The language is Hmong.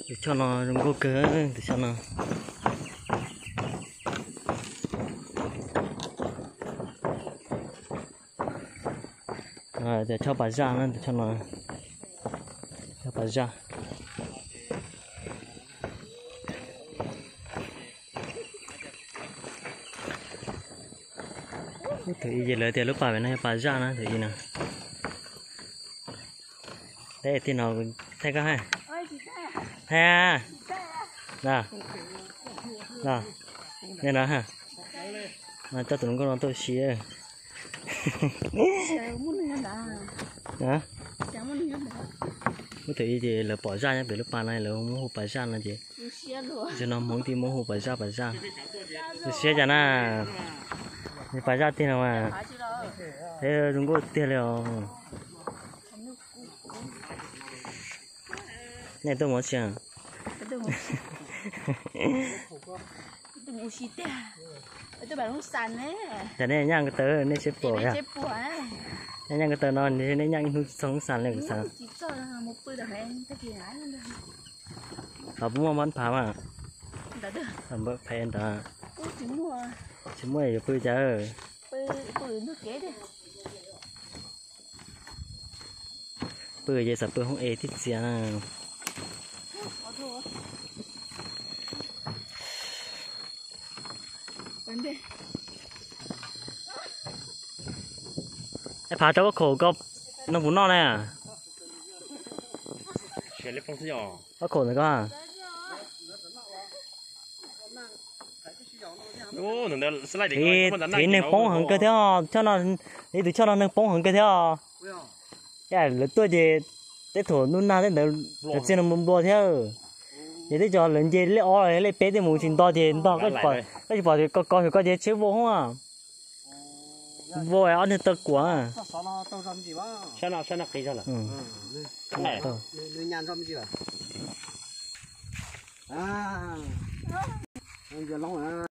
Tus choj no zoo nkauj kawg, tus choj no. Tus choj pas zaj na, tus choj no, choj pas zaj. Thaum ub ces lawv tias lub pas pem no yog pas zaj na, thaum ub no. Teb tij no thaij koj hais. Thaij. No, no, coj tus hluas nkauj no tuaj si. Ub, thaum ub ces lawv pom zaj nyob pem lub pas no lawv muab hu pas zaj no ces, zaum no Hmoob thiaj muab hu pas zaj pas zaj. Tu siab cas na, nws pas zaj tiag no mas, zoo nkauj tiag li os. Nej tuaj mus tsi? Cas nej nyaj ko taw nej tsis pom yog? Nej nyaj ko taw no nej nyaj ib hnub txog xas li kuv xav. Ho puas muaj npab phav mas? Phav ntawd. Tsis muaj yuav pw cas. Pw ces xav pw hoob es tib txias na. Phav rau koj khaum ko, noj puv noj na. Koj khaum ntawm ko. Thaum ub neeg poob heev kawg thiab, ib tus choj no neeg poob heev kawg thiab. Lawv tuaj ces tej thaum hnub nag tej ntawd cov txiag no nplua nplua thiab. Ces tej zaum lawv nce lej ob lej peb tej mus tsis nto ces ntog, koj tsis pom tias ko ko xyov koj ces tsheb vau hoob. Vau ob niag taw kuam.